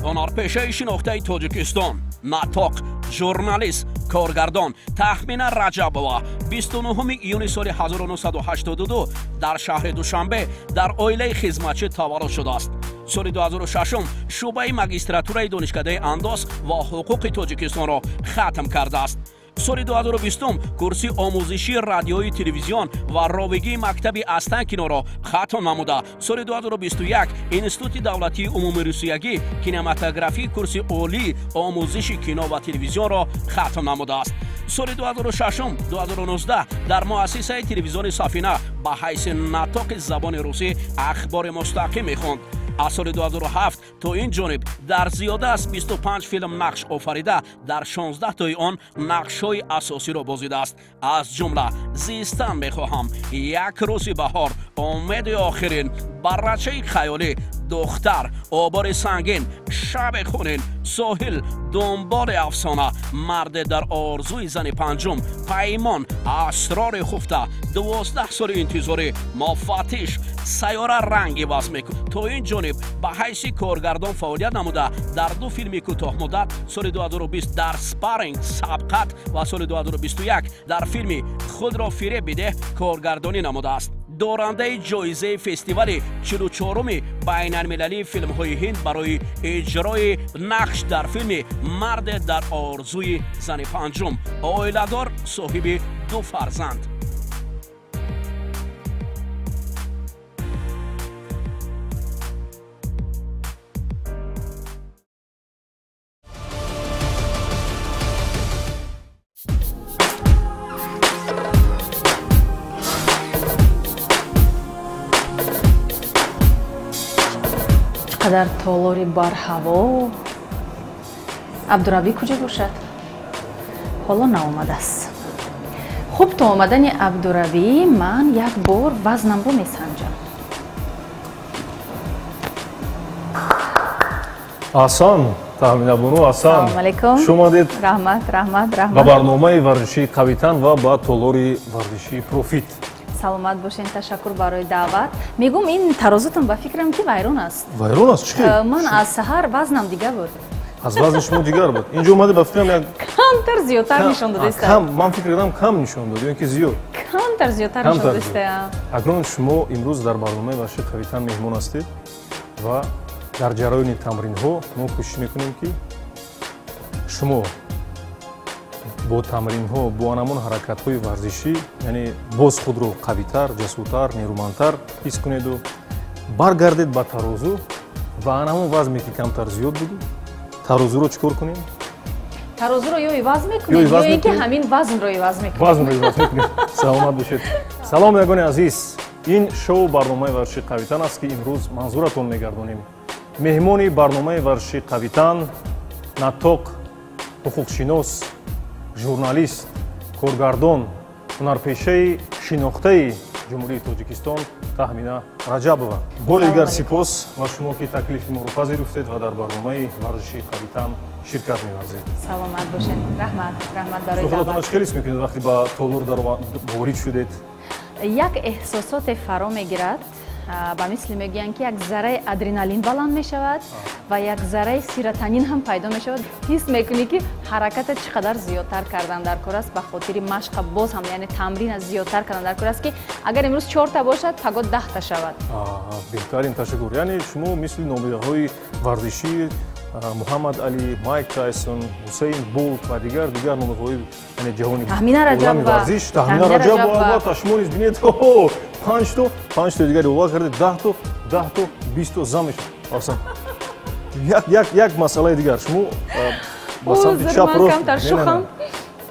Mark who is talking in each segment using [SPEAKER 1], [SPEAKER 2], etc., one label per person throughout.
[SPEAKER 1] Ҳунарпешаи шинохтаи Тоҷикистон, наттоқ, журналист, коргардон Таҳмина Раҷабова 29 июни соли 1982 дар шаҳри Душанбе дар оилаи хизматчӣ таваллуд шудааст. Соли 2006 шӯъбаи магистратураи Донишкадаи андоз ва ҳуқуқи Тоҷикистонро хатм кардааст. Соли 2020 курси омӯзишии радиои телевизион ва ровигии мактаби Останкиноро хатм намуда. Соли 2021 Институти давлатии умумирусиягӣ кинематографии курси олии омӯзиши кино ва телевизионро хатм намудааст. Соли 2006-2019 дар муассисаи телевизиони Сафина ба ҳайси наттоқи забони русӣ ахбори мустақим мехонд. Аз соли 2007 то ин ҷониб дар зиёда аз 25 филм нақш офарида, дар 16 тои он нақшҳои асосиро бозидааст, аз ҷумла «Зистан мехоҳам», «Як рӯзи баҳор», «Умеди охирин», «Баррачаи хаёлӣ», «Духтар», «Обори сангин», «Шаби хунин», «Соҳил», «Дунболи афсона», «Марде дар орзуи зани панҷум», «Паймон», «Асрори хуфта», «12 соли интизорӣ», «Муфаттиш», «Сайёра ранг иваз мекунад». То ин ҷониб ба ҳайси коргардон фаъолият намуда, дар ду филми кӯтоҳмуддат соли 2020 дар «Спарринг» «Сабқат» ва соли 2021 дар филми «Худро фиреб бидеҳ» коргардонӣ намудааст. Дорандаи ҷоизаи фестивали 44-уми байналмилалии филмҳои ҳинд барои иҷрои нақш дар филми «Марде дар орзуи зани панҷум». Оиладор, соҳиби ду фарзанд.
[SPEAKER 2] Қадар толори барҳаво. Абдуравӣ куҷо бошад? Ҳоло наомадааст. Хуб, то омадани Абдуравӣ ман як бор вазнамро месанҷам.
[SPEAKER 3] Аҳсан, Таҳминабону, аҳсан.
[SPEAKER 2] Салому алайкум.
[SPEAKER 3] Хуш омадед.
[SPEAKER 2] Раҳмат, раҳмат, раҳмат.
[SPEAKER 3] Ба барномаи варзишии Қавитан ва ба толори варзишии Профит.
[SPEAKER 2] Саломат бошен, ташаккур барои даъват. Мегум, ин тарозутон ба фикрам ки вайрон аст.
[SPEAKER 3] Вайрон аст? Чӣ?
[SPEAKER 2] Ман аз саҳар вазнам дигар буд.
[SPEAKER 3] Аз вазни шумо дигар буд. Инҷо омада ба фикрам як
[SPEAKER 2] камтар зиёдтар нишон додааст.
[SPEAKER 3] Кам, ман фикр кардам кам нишон дод, ё ин ки зиёд.
[SPEAKER 2] Камтар зиёдтар нишон додааст.
[SPEAKER 3] Акнун шумо имрӯз дар барномаи варзишии Қавитан меҳмон ҳастед ва дар ҷараёни тамринҳо мо кӯшиш мекунем ки шумо бо тамринҳо, бо анамон ҳаракатҳои варзишӣ, яъне боз худро қавитар, ҷасуртар, нерӯмандтар ҳис кунеду баргардед ба тарозу ва анамон вазме ки камтар зиёд буду тарозуро чӣ кор кунем?
[SPEAKER 2] Тарозуро ё иваз мекунем, ё ин ки ҳамин вазнро иваз мекунем.
[SPEAKER 3] Вазнро иваз мекунем. Саломат бошед. Салом, ягони азиз. Ин шоу барномаи варзишии Қавитан аст ки имрӯз манзуратон мегардонем. Меҳмони барномаи варзишии Қавитан наттоқ, ҳуқуқшинос, журналист, коргардон, ҳунарпешаи шинохтаи Ҷумҳурии Тоҷикистон Таҳмина Раҷабова. Бори дигар сипос ва шумо ки таклифи моро пазируфтед ва дар барномаи варзишии Қавитан ширкат меварзед.
[SPEAKER 2] Саломат бошед. Раҳмат, раҳмат барои даъват.
[SPEAKER 3] Худатонро чӣ хел ҳис мекунед вақте ба толор ворид шудед?
[SPEAKER 2] Як эҳсосоте фаро мегирад, ба мисли мегӯянд ки як зарраи адреналин баланд мешавад ва як зарраи серотонин ҳам пайдо мешавад. Ҳис мекунӣ ки ҳараката чӣ қадар зиёдтар кардан дар кор аст, ба хотири машқа боз ҳам, яъне тамрина зиёдтар кардан дар кор аст ки агар имрӯз 4та бошад, паго 10та шавад.
[SPEAKER 3] Беҳтарин, ташаккур. Яъне шумо мисли нобиғаҳои варзишӣ Муҳаммад Али, Майк Тайсон, Ҳусейн Болт ва дигар нобиғаҳои яъне ҷаҳони
[SPEAKER 2] Таҳмина Раҷабова.
[SPEAKER 3] Варзиш, Таҳмина Раҷабова, албатта, шумо низ бинед, 5 то дигар илова кардед, 10 то, 10 то, 20 то зам мешавад. Аҳсан. Як масъалаи дигар. Шумо ба самти чап рост.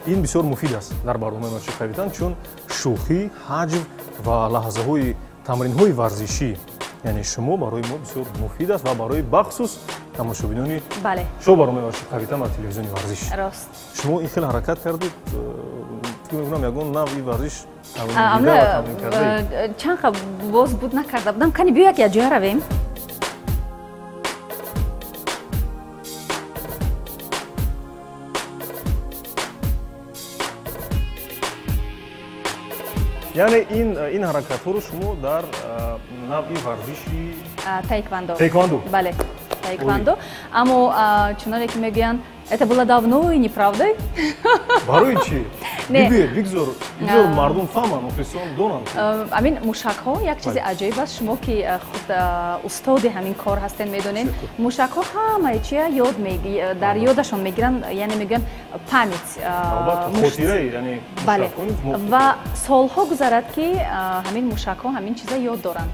[SPEAKER 3] Ин бисёр муфид аст дар барномаи варзишии Қавитан, чун шӯхӣ, ҳаҷв ва лаҳзаҳои тамринҳои варзишӣ, яъне шумо барои мо бисёр муфид аст ва барои бахусус тамошобинони шоу барномаи варзишии Қавитан ва телевизиони варзиш.
[SPEAKER 2] Рост.
[SPEAKER 3] Шумо ин хел ҳаракат кардед, фикр мекунам ягон навъи варзиш
[SPEAKER 2] чанд қа боз буд накарда будам. Кани биё як ҷоя равем.
[SPEAKER 3] Яъне ин ҳаракатҳоро шумо дар навъи варзиши
[SPEAKER 2] таеквондо.
[SPEAKER 3] Таеквондо.
[SPEAKER 2] Бале. таеквондо. Аммо чуноне ки мегӯянд, это было давно и неправда.
[SPEAKER 3] Барои чӣ? Бигӯед, бигзор мардум фаҳманд, мухлисон донанд.
[SPEAKER 2] Амин мушакҳо як чизи аҷоиб аст. Шумо ки худ устоди ҳамин кор ҳастед, медонед, мушакҳо ҳамаи чия ёд дар ёдашон мегиранд, яъне мегӯянд память.
[SPEAKER 3] Хотираи, яъне
[SPEAKER 2] бале. Ва солҳо гузарад, ки ҳамин мушакҳо ҳамин чиза ёд доранд.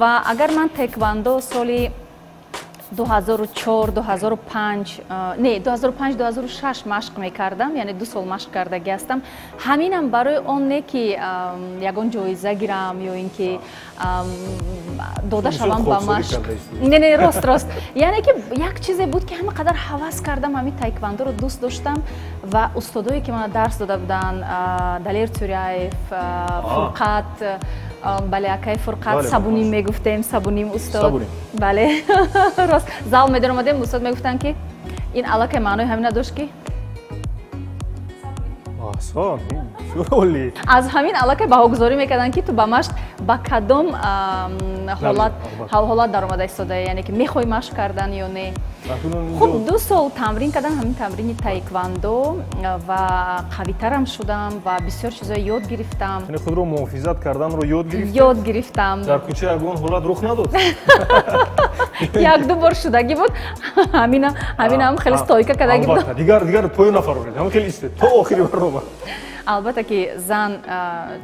[SPEAKER 2] Ва агар ман таеквондо соли 2004, 2005, не, 2005, 2006 машқ мекардам, яъне 2 сол машқ кардагӣ ҳастам. Ҳаминам барои он не ки ягон ҷоиза гирам ё ин ки дода шавам ба машқ. Не, не, рост, рост. Яъне ки як чизе буд, ки ҳама қадар ҳавас кардам, ҳамин таеквондоро дӯст доштам ва устодое ки мана дарс дода буданд, Далер Тюряев, Фурқат, бале, акай Фурқат, Сабуним мегуфтем, Сабуним устод. Бале, рост. Зал медаромадем, устод мегуфтанд, ки ин аллакай маънои ҳамин надошт, ки
[SPEAKER 3] осон, шуроли.
[SPEAKER 2] Аз ҳамин аллакай баҳогузорӣ мекарданд, ки ту ба машқ ба кадом ҳолат даромада истодаӣ, яъне ки мехоҳӣ машқ кардан ё не. Хуб, 2 сол тамрин кардам ҳамин тамрини таеквондо ва қавитарам шудам ва бисёр чизҳо ёд гирифтам.
[SPEAKER 3] Яъне худро муҳофизат карданро ёд гирифтед?
[SPEAKER 2] Ёд гирифтам.
[SPEAKER 3] Дар кӯча ягон ҳолат рух надод?
[SPEAKER 2] 1-2 бор шудагӣ буд. Ҳаминам хеле стойка кардагӣ буд.
[SPEAKER 3] Дигар поё нафароред, ҳамин хеле истед то охири барнома.
[SPEAKER 2] Албатта ки зан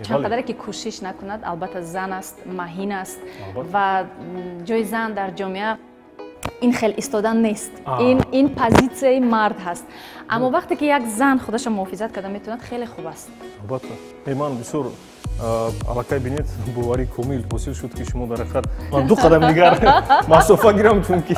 [SPEAKER 2] чанд қадаре ки кӯшиш накунад, албатта зан аст, маҳин аст ва ҷои зан дар ҷомеа ин хел истодан нест. Ин позитсияи мард ҳаст. Аммо вақте ки як зан худашро муҳофизат карда метавонад, хеле хуб аст.
[SPEAKER 3] Албатта. Ман бисёр аллакай бинед, боварӣ комил ҳосил шуд, ки шумо дар ҳақиқат ман 2 қадам дигар масофа гирам, чунки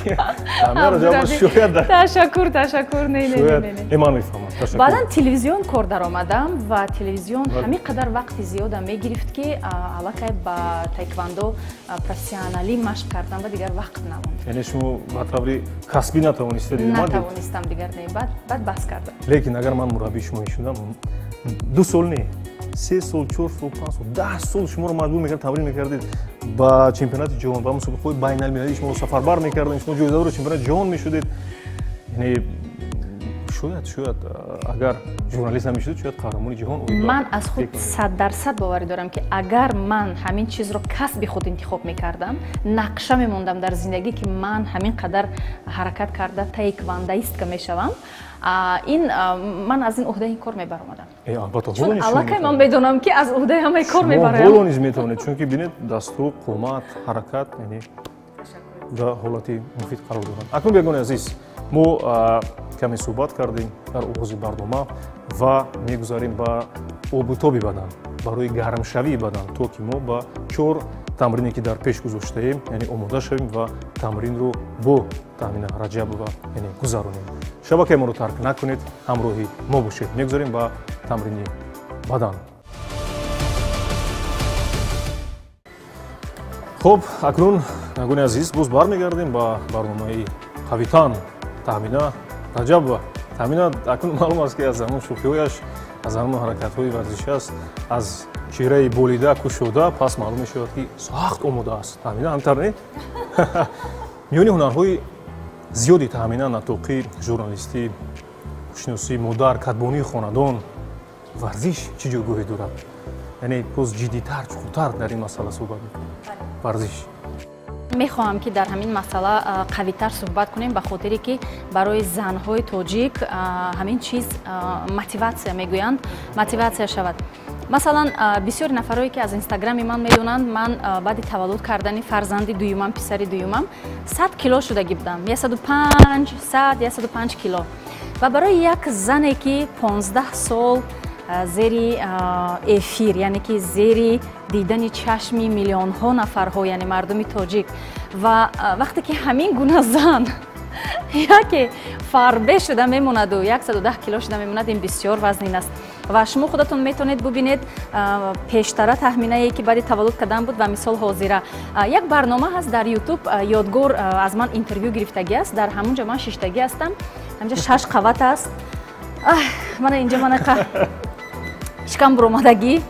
[SPEAKER 3] шояд.
[SPEAKER 2] Ташаккур, ташаккур. Не, не, не,
[SPEAKER 3] не, ман мефаҳмам.
[SPEAKER 2] Баъдан телевизион кор даромадам ва телевизион ҳамин қадар вақти зиёда мегирифт, ки аллакай ба таеквондо профессионалӣ машқ кардан ва дигар вақт намонд.
[SPEAKER 3] Яъне шумо ба таври касбӣ натавонистед?
[SPEAKER 2] Натавонистам дигар, не, баъд бас кардам.
[SPEAKER 3] Лекин агар ман мураббии шумо мешудам, 2 сол не, 3 сол, 4 сол, 5 сол, 10 сол шуморо маҷбур мекард, тамрин мекардед ба чемпионати ҷаҳон, ба мусобиқаҳои байналмилалӣ шуморо сафарбар мекардем, шумо ҷоизадори чемпионати ҷаҳон мешудед. Яъне шояд агар журналист намешудед, шояд қаҳрамони ҷаҳон.
[SPEAKER 2] Ман аз худ 100% боварӣ дорам, ки агар ман ҳамин чизро касби худ интихоб мекардам, нақша мемондам дар зиндагӣ, ки ман ҳамин қадар ҳаракат карда таеквондаистка мешавам, ин ман аз ин уҳдаи ин кор мебаромадам.
[SPEAKER 3] Албатта,
[SPEAKER 2] чун аллакай ман медонам, ки аз уҳдаи ҳамаи кор мебароям.
[SPEAKER 3] Шумо низ метавонед, чунки бинед, дасту, қомат, ҳаракат, яъне дар ҳолати муфид қарор доранд. Акнун, бегони азиз, мо каме суҳбат кардем дар оғози барнома ва мегузарем ба обутоби бадан, барои гармшавии бадан, то ки мо ба 4 тамрине, ки дар пеш гузоштаем, яъне омода шавем ва тамринро бо Таҳмина Раҷабова яъне гузаронем. Шабакаи моро тарк накунед, ҳамроҳи мо бошед. Мегузарем ба тамрини бадан. Хуб, акнун, нагони азиз, боз бармегардем ба барномаи Қавитан. Таҳмина Раҷабова. Таҳмина акнун маълум аст, ки аз ҳамон шӯхиҳояш, аз ҳамон ҳаракатҳои варзишӣ аст, аз чеҳраи болида, кушода, пас маълум мешавад, ки сахт омода аст. Таҳмина, ҳамтар не? Миёни ҳунарҳои зиёди Таҳмина натоқӣ, журналистӣ, хушносӣ, модар, катбонии хонадон, варзиш чӣ ҷойгоҳе дорад? Яъне боз ҷиддитар, чуқуртар дар ин масъала суҳбат мекунем. Варзиш.
[SPEAKER 2] Мехоҳам, ки дар ҳамин масъала қавитар суҳбат кунем, ба хотире ки барои занҳои тоҷик ҳамин чиз мотиватсия мегӯянд, мотиватсия шавад. Масалан, бисёри нафарое, ки аз инстаграми ман медонанд, ман баъди таваллуд кардани фарзанди дуюмам, писари дуюмам, 100 кило шудагӣ будам, 105, 100, 105 кило. Ва барои як зане, ки 15 сол зери эфир, яъне ки зери дидани чашми миллионҳо нафарҳо, яъне мардуми тоҷик, ва вақте ки ҳамин гуна зан яке фарбе шуда мемонаду 110 кило шуда мемонад, ин бисёр вазнин аст. Ва шумо худатон метавонед бубинед пештара Таҳминае, ки баъди таваллуд кардан буд, ва мисол ҳозира. Як барнома ҳаст дар ютуб, Ёдгор аз ман интервю гирифтагӣ аст, дар ҳамон ҷо ман шиштагӣ ҳастам, ҳамҷа 6 қават аст. Мана инҷо мана шикам буромадагӣ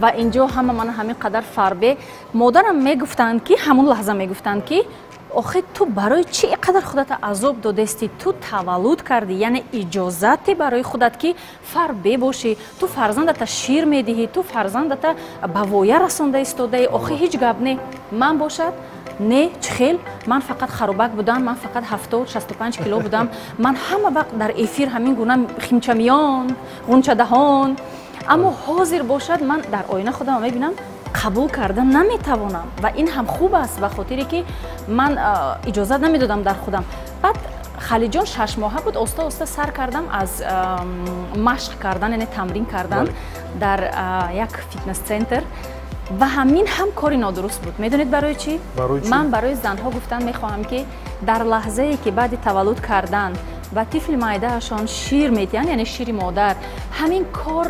[SPEAKER 2] ва инҷо ҳама мана ҳамин қадар фарбе. Модарам мегуфтанд, ки ҳамон лаҳза мегуфтанд, ки Охи ту барои чӣ ин қадар худата азоб додести? Ту таваллуд кардӣ, яъне иҷозате барои худат ки фарбе бошӣ, ту фарзандата шир медиҳӣ, ту фарзандата ба воя расонда истодаӣ. Охи ҳеҷ гап не. Ман бошад не, чӣ хел, ман фақат харобак будам, ман фақат 70-65 кило будам, ман ҳама вақт дар эфир ҳамин гуна химчамиён, ғунчадаҳон. Аммо ҳозир бошад ман дар оина худам мебинам, қабул карда наметавонам ва ин ҳам хуб аст, ба хотире ки ман иҷозат намедодам дар худам. Баъд Халиҷон 6 моҳа буд, оста-оста сар кардам аз машқ кардан, яъне тамрин кардан дар як фитнес-центр. Ва ҳамин ҳам кори нодуруст буд. Медонед барои чӣ? Ман барои занҳо гуфтан мехоҳам, ки дар лаҳзае ки баъди таваллуд кардан ба тифли майдаашон шир медиҳанд, яъне шири модар, ҳамин кор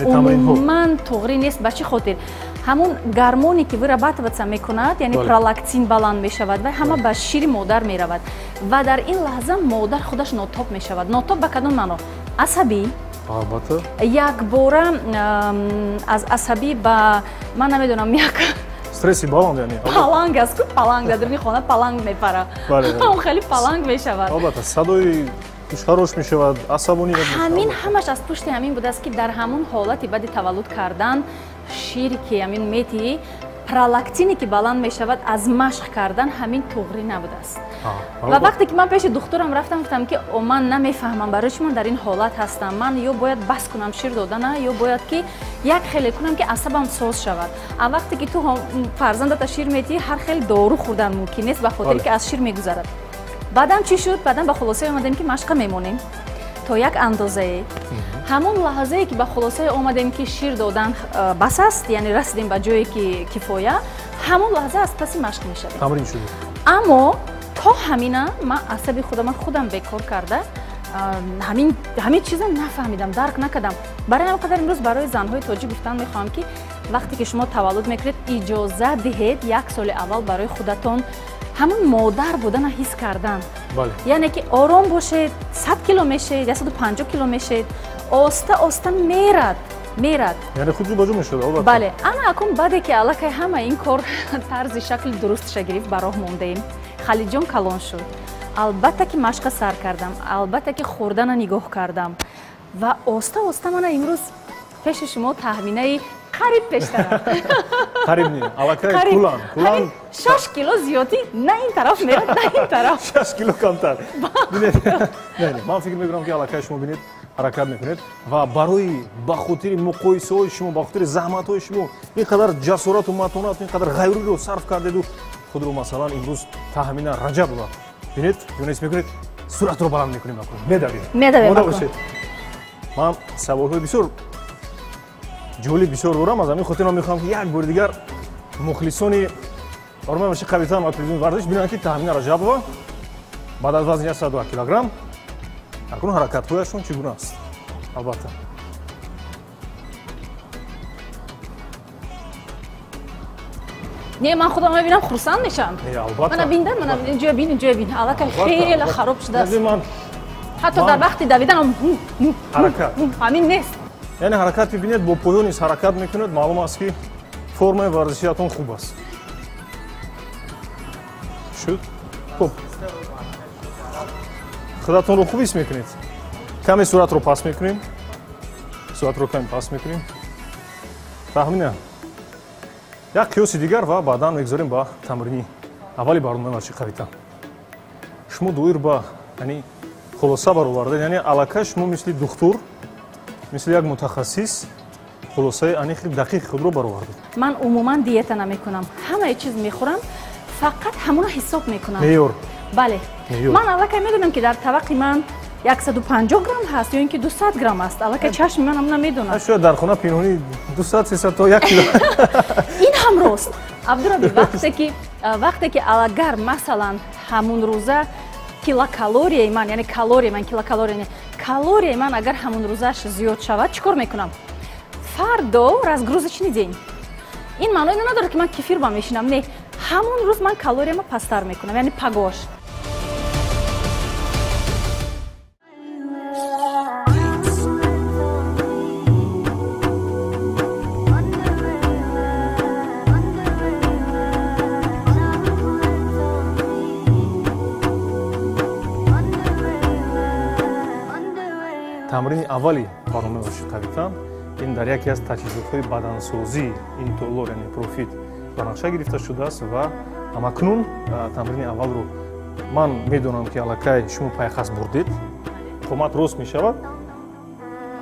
[SPEAKER 2] умуман туғрӣ нест. Ба чӣ хотир? Ҳамун гармоне ки вырабатываться мекунад, яъне пролактин баланд мешавад ва ҳама ба шири модар меравад ва дар ин лаҳза модар худаш нотоб мешавад. Нотоб ба кадом маъно? Асабӣ.
[SPEAKER 3] Албатта.
[SPEAKER 2] Якбора аз асабӣ ба ман намедонам, як
[SPEAKER 3] стресси баланд, яъне
[SPEAKER 2] паланг аст ку, паланг дар дуруни хона паланг мепара, он хеле паланг мешавад.
[SPEAKER 3] Албатта, садои гӯшхарош мешавад, асабонӣ.
[SPEAKER 2] Ҳамин ҳамаш аз пушти ҳамин будааст, ки дар ҳамун ҳолати баъди таваллуд кардан шире ки ҳамин метиҳӣ, пролактине ки баланд мешавад аз машқ кардан, ҳамин туғрӣ набудааст. Ва вақте ки ман пеши духтурам рафтам, гуфтам ки ман намефаҳмам барои чӣ ман дар ин ҳолат ҳастам, ман ё бояд бас кунам шир додана, ё бояд ки як хеле кунам ки асабам соз шавад. А вақте ки ту фарзандата шир медиҳӣ, ҳар хел дору хӯрдан мумкин нест, ба хотире ки аз шир мегузарад. Баъдам чӣ шуд? Баъдам ба хулосае омадем ки машқа мемонем то як андозае. Ҳамон лаҳзае ки ба хулосае омадем ки шир додан бас аст, яъне расидем ба ҷое ки кифоя, ҳамон лаҳза аз паси машқ мешавем.
[SPEAKER 3] Тамрин шуд.
[SPEAKER 2] Аммо то ҳамина ман асаби худама худам бекор карда, ҳамин чиза нафаҳмидам, дарк накардам. Барои ҳамин қадар имрӯз барои занҳои тоҷик гуфтан мехоҳам, ки вақте ки шумо таваллуд мекунед, иҷозат диҳед як соли аввал барои худатон ҳамон модар будана ҳис кардан. Яъне ки ором бошед, 100 кило мешед, 150 кило мешед, оста оста мерад, мерад.
[SPEAKER 3] Яъне худ ҷубаҷӯ мешавад, албатта.
[SPEAKER 2] Бале, ана акун баъде ки аллакай ҳама ин кор тарзи шакли дурустша гирифт, ба роҳ мондаем. Халиҷон калон шуд. Албатта ки машқа сар кардам, албатта ки хӯрдана нигоҳ кардам ва оста оста мана имрӯз пеши шумо таҳминаи қариб пештарам.
[SPEAKER 3] Қариб не, аллакай кулан, кулан.
[SPEAKER 2] 6 кило зиёдӣ на ин тараф мерад, на ин тараф.
[SPEAKER 3] 6 кило камтар. Бинед, не, ман фикр мекунам ки аллакай шумо бинед ҳаракат мекунед ва барои ба хотири муқоисаҳои шумо, ба хотири заҳматҳои шумо ин қадар ҷасорату матонат, ин қадар ғайруриро сарф кардеду худро масалан имрӯз Таҳмина Раҷабова бинед, юнес мекунед, суратро баланд мекунем, медавем.
[SPEAKER 2] Медавем.
[SPEAKER 3] Ман саволҳои бисёр ҷолиб бисёр дорам, аз ҳамин хотир ман мехоҳам ки як бори дигар мухлисони барномаи варзиши қавитан ва телевизиони варзиш бинанд, ки Таҳмина Раҷабова баъд аз вазни 102 килограмм акнун ҳаракатҳояшон чӣ гуна аст. Албатта.
[SPEAKER 2] Не, ман худам мебинам, хурсанд мешавам.
[SPEAKER 3] Албатта.
[SPEAKER 2] Мана бинда, мана инҷоя бин, инҷоя бин. Аллакай хеле хароб шудааст. Ҳатто дар вақти давидан
[SPEAKER 3] ҳаракат.
[SPEAKER 2] Ҳамин нест.
[SPEAKER 3] Яъне ҳаракат мебинед, бо поё низ ҳаракат мекунед, маълум аст ки формаи варзишиятон хуб аст. Шуд? Хуб. Худатонро хуб ҳис мекунед? Каме суратро паст мекунем. Суратро каме паст мекунем. Таҳмина, як қиёси дигар ва баъдан мегузорем ба тамрини аввали барномаи варзиши қавитан. Шумо доир ба яъне хулоса баровардед, яъне аллакай шумо мисли духтур, мисли як мутахассис хулосаи аниқи дақиқи худро баровардед.
[SPEAKER 2] Ман умуман диета намекунам, ҳамаи чиз мехӯрам, фақат ҳамона ҳисоб мекунам.
[SPEAKER 3] Меъёр.
[SPEAKER 2] Бале. Ман аллакай медонам, ки дар табақи ман 150 грамм ҳаст ё ин ки 200 грамм аст. Аллакай чашми ман ҳамона медонад.
[SPEAKER 3] Шояд дар хона пинҳонӣ 200-300 то 1 кило.
[SPEAKER 2] Ин ҳам рост. Абдураби, вақте ки агар масалан ҳамун рӯза килокалорияи ман, яъне калорияи ман, килокалория не, калорияи ман агар ҳамун рӯзаш зиёд шавад, чӣ кор мекунам? Фардо разгрузочный день. Ин маънои надорад, ки ман кефир ба мешинам. Не, ҳамун рӯз ман калорияма пасттар мекунам, яъне пагош.
[SPEAKER 3] Тамрини аввали барномаи Оши Қавитан ин дар яке аз таҷҳизотҳои бадансозии ин толор, яъне Профит, ба нақша гирифта шудааст ва ҳамакнун тамрини аввалро ман медонам, ки аллакай шумо пайхас бурдед, қомат рост мешавад.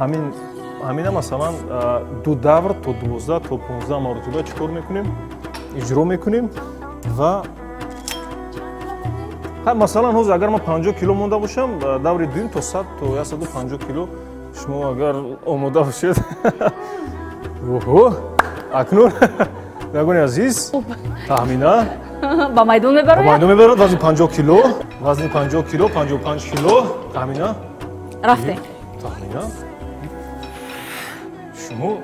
[SPEAKER 3] Ҳамина масалан 2 давр то 12 то 15 маротиба чӣ кор мекунем? Иҷро мекунем ва масалан ҳозир агар ман 50 кило монда бошам, даври дуюм то 100 то 150 кило. Шумо агар омода бошед. Оҳо, акнун нагони азиз, Таҳмина
[SPEAKER 2] ба майдон мебарояд.
[SPEAKER 3] Ба майдон мебарояд, вазни 50 кило, вазни 50 кило, 55 кило. Таҳмина.
[SPEAKER 2] Рафтем.
[SPEAKER 3] Таҳмина. Шумо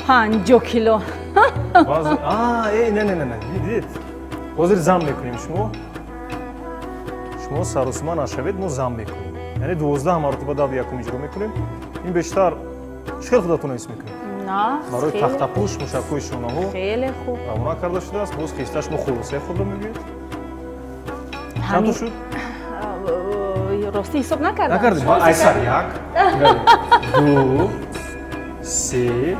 [SPEAKER 2] 50 кило.
[SPEAKER 3] Вазн, не, не, не, не, дидед. Ҳозир зам мекунем шумо. Шумо сарусма нашавед, мо зам мекунем. Яъне 12 маротиба даври якум иҷро мекунем. Ин бештар чӣ хел худатон ҳис мекунед? Барои тахтапӯш, мушакҳои шонаҳо
[SPEAKER 2] хеле хуб
[SPEAKER 3] равона карда шудааст. Боз хеста шумо хулосаи худро мегӯед. Чанд то шуд?
[SPEAKER 2] Ростӣ ҳисоб накардам.
[SPEAKER 3] Накардед? Айсар 1, 2, 3.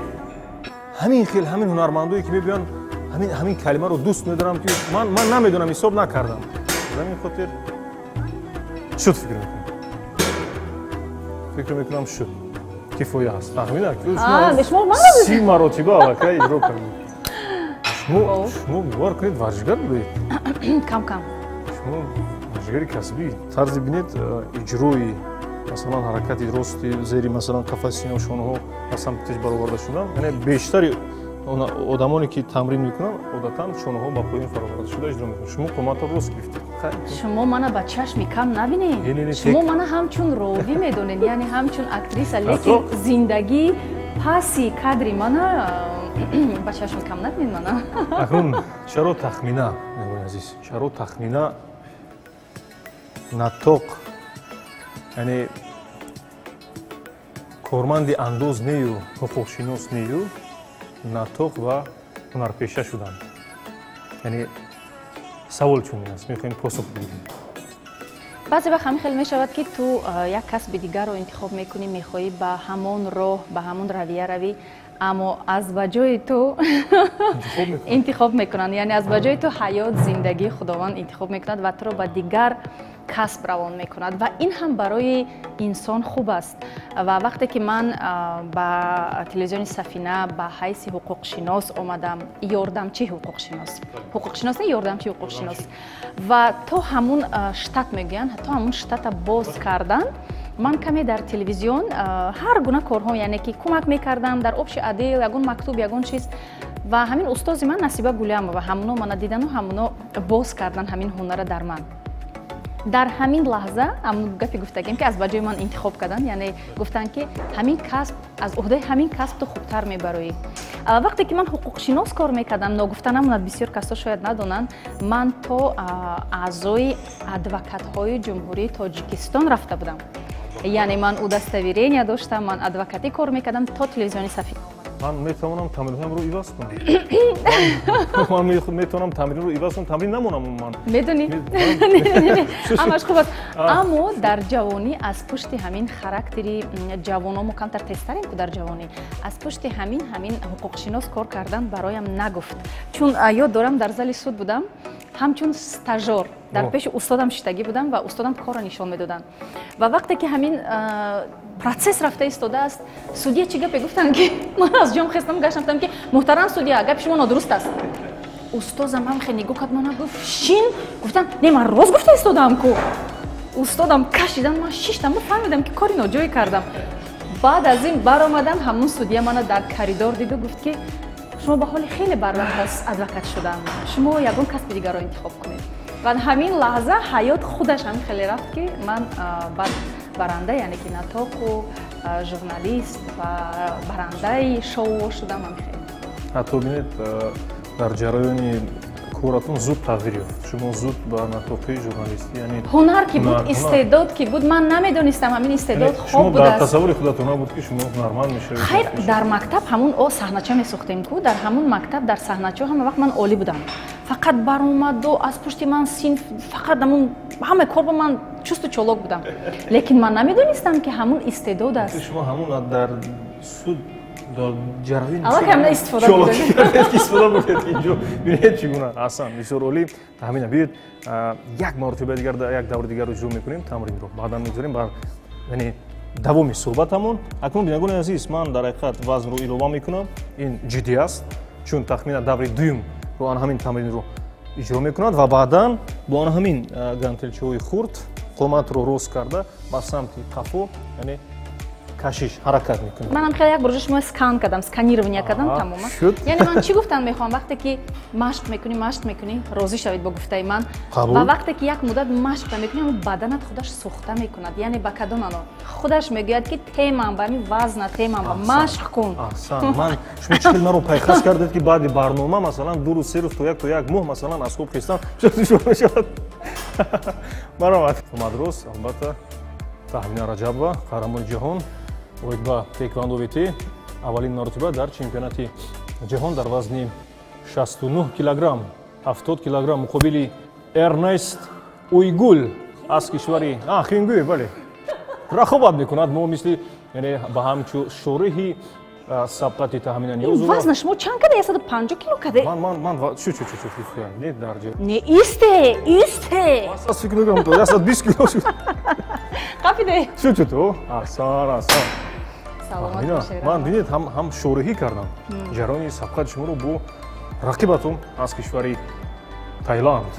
[SPEAKER 3] Ҳамин хел ҳамин ҳунармандое ки мебиёнд, ҳамин калимаро дӯст медорам, ки ман намедонам, ҳисоб накардам. Аз ҳамин хотир шуд, фикр мекунам. Фикр мекунам шуд. Кифоя аст. Таҳмина, 30 маротиба аллакай иҷро кардед. Шумо бовар кунед, варзишгар будед?
[SPEAKER 2] Кам-кам.
[SPEAKER 3] Шумо варзишгари касбӣ. Тарзи бинед, иҷрои масалан ҳаракати рости зери масалан қафаси сина шонаҳо аз самти тез бароварда шудан, яъне бештари одамоне ки тамрин мекунанд, одатан шонаҳо ба поён фароварда шуда иҷро мекунанд. Шумо қоматро рост гирифтед.
[SPEAKER 2] Шумо мана ба чашми кам набинед. Шумо мана ҳамчун ровӣ медонед, яъне ҳамчун актриса, лекин зиндагӣ паси кадри мана ба чашми кам набинед мана.
[SPEAKER 3] Акнун чаро Тахмина, меҳмони азиз, чаро Тахмина наттоқ, яъне корманди андоз нею, ҳуқуқшинос нею, наттоқ ва ҳунарпеша шуданд? Яъне савол чунин аст, мехоҳем посух бигирем.
[SPEAKER 2] Баъзе вақт ҳамин хел мешавад, ки ту як касби дигарро интихоб мекунӣ, мехоҳӣ ба ҳамон роҳ, ба ҳамон равия равӣ, аммо аз ба ҷои ту интихоб мекунанд. Яъне аз ба ҷои ту ҳаёт, зиндагӣ Худованд интихоб мекунад ва туро ба дигар касб равон мекунад ва ин ҳам барои инсон хуб аст. Ва вақте ки ман ба телевизиони Сафина ба ҳайси ҳуқуқшинос омадам, ёрдамчи ҳуқуқшинос, ҳуқуқшинос не, ёрдамчи ҳуқуқшинос, ва то ҳамун штат мегӯянд, то ҳамун штата боз кардан, ман каме дар телевизион ҳар гуна корҳо, яъне ки кӯмак мекардам дар общий отдел, ягон мактуб, ягон чиз. Ва ҳамин устози ман Насиба Гулямова, ҳамуно мана дидану ҳамуно боз кардан ҳамин ҳунара дар ман. Дар ҳамин лаҳза ҳамун гапи гуфтагем, ки аз ба ҷои ман интихоб карданд, яъне гуфтанд, ки ҳамин касб, аз уҳдаи ҳамин касб ту хубтар мебароӣ. Вақте ки ман ҳуқуқшинос кор мекардам, ногуфта намонад, бисёр касо шояд надонанд, ман то аъзои адвокатҳои Ҷумҳурии Тоҷикистон рафта будам. Яъне ман удостоверения доштам, ман адвокатӣ кор мекардам то телевизиони Сафина.
[SPEAKER 3] Ман метавонам тамринҳоямро иваз кунам. Ман метавонам тамринро иваз кунам, тамрин намонам ман.
[SPEAKER 2] Медонӣ? Ҳамаш хуб аст. Аммо дар ҷавонӣ аз пушти ҳамин характери ҷавоно, мо камтар тезтарем ку дар ҷавонӣ, аз пушти ҳамин ҳуқуқшинос кор кардан бароям нагуфт. Чун ёд дорам, дар зали суд будам, ҳамчун стажёр дар пеши устодам шиштагӣ будам ва устодам корро нишон медоданд. Ва вақте ки ҳамин процесс рафта истодааст, судья чӣ гапе гуфтанд, ки ман аз ҷом хестам, гаштам, гуфтам, ки муҳтарам судья, гапи шумо нодуруст аст. Устозам ҳам хеле нигоҳ кард, мана гуфт шин, гуфтам не, ман рост гуфта истодаам ку. Устодам кашидан, ман шиштам, фаҳмидам, ки кори ноҷое кардам. Баъд аз ин баромадам, ҳамун судья мана дар коридор диду гуфт, ки шумо ба ҳоли хеле барвақт аст адвокат шудам, шумо ягон касби дигарро интихоб кунед. Ва ҳамин лаҳза ҳаёт худаш ҳамин хеле рафт, ки ман баъд баранда, яъне ки наттоқу журналист ва барандаи шоу шудам. Ҳамин хеле.
[SPEAKER 3] Ҳатто бинед, дар ҷараёни коратон зуд тағйир ёфт. Шумо зуд ба наттоқи журналистӣ, яъне
[SPEAKER 2] ҳунар ки буд, истеъдод ки буд, ман намедонистам ҳамин истеъдод хоб
[SPEAKER 3] будааст. Дар
[SPEAKER 2] будааст.
[SPEAKER 3] тасаввури худатон набуд, ки шумо ҳунарманд мешавед?
[SPEAKER 2] Хайр, дар мактаб ҳамун саҳнача месохтем ку, дар ҳамун мактаб дар саҳначаҳо ҳама вақт ман олӣ будам. Фақат баромаду аз пушти ман синф, фақат ҳамун ҳама кор ба ман Чусту чолок будам. Лекин ман намедонистам, ки ҳамун истеъдод аст.
[SPEAKER 3] Шумо ҳамун дар суд дар ҷараёни
[SPEAKER 2] аллакай ҳамна истифода бурдед.
[SPEAKER 3] Истифода бурдед инҷо. Бинед чӣ гуна. Аҳсан, бисёр олӣ. Таҳмина, биёед як маротиба дигар, як даври дигарро иҷро мекунем тамринро. Баъдан мегузарем бар, яъне давоми суҳбатамон. Акнун, бинандагони азиз, ман дар ҳақиқат вазнро илова мекунам. Ин ҷиддӣ аст, чун тахмина даври дуюмро ан ҳамин тамринро иҷро мекунад ва баъдан бо ан ҳамин гантелчаҳои хурд қоматро рост карда ба самти қафо, яъне кашиш ҳаракат мекунад.
[SPEAKER 2] Манам хеле як бурҷа шумо скан кардам, сканирование кардам тамоман. Яъне ман чӣ гуфтан мехоҳам, вақте ки машқ мекунӣ, машқ мекунӣ, розӣ шавед бо гуфтаи ман. Ва вақте ки як муддат машқ намекунӣ, ҳамон баданат худаш сӯхта мекунад. Яъне ба кадом маъно? Худаш мегӯяд, ки темам ба ҳамин вазна, темам ба машқ кун.
[SPEAKER 3] Аҳсан, ман шумо чӣ хел маро пайхас кардед, ки баъди барнома масалан 2 рӯз, 3 рӯз, то як моҳ масалан аз хоб хестан душвор мешавад. Марҳамат. Омад рост, албатта, Таҳмина Раҷабова, қаҳрамони ҷаҳон оид ба тэквондо ВТ, аввалин маротиба дар чемпионати ҷаҳон дар вазни 69 килограмм, 70 килограмм муқобили Эрнест Уйгул аз кишвари Хингуй, бале, рақобат мекунад. Мо мисли, яъне ба ҳамчу шориҳи сабқати Таҳмина Ниёзова.
[SPEAKER 2] Вазна шумо чанд када? 150 кило каде?
[SPEAKER 3] Ман чу чу чу чу не дар ҷо.
[SPEAKER 2] Не, исте, исте.
[SPEAKER 3] Асас фикр мекунам, то 120 кило шуд.
[SPEAKER 2] Қапиде.
[SPEAKER 3] Чу чу ту? Аҳсан, аҳсан.
[SPEAKER 2] Саломат бошед.
[SPEAKER 3] Ман бинед, ҳам шориҳӣ кардам ҷараёни сабқати шуморо бо рақибатон аз кишвари Таиланд.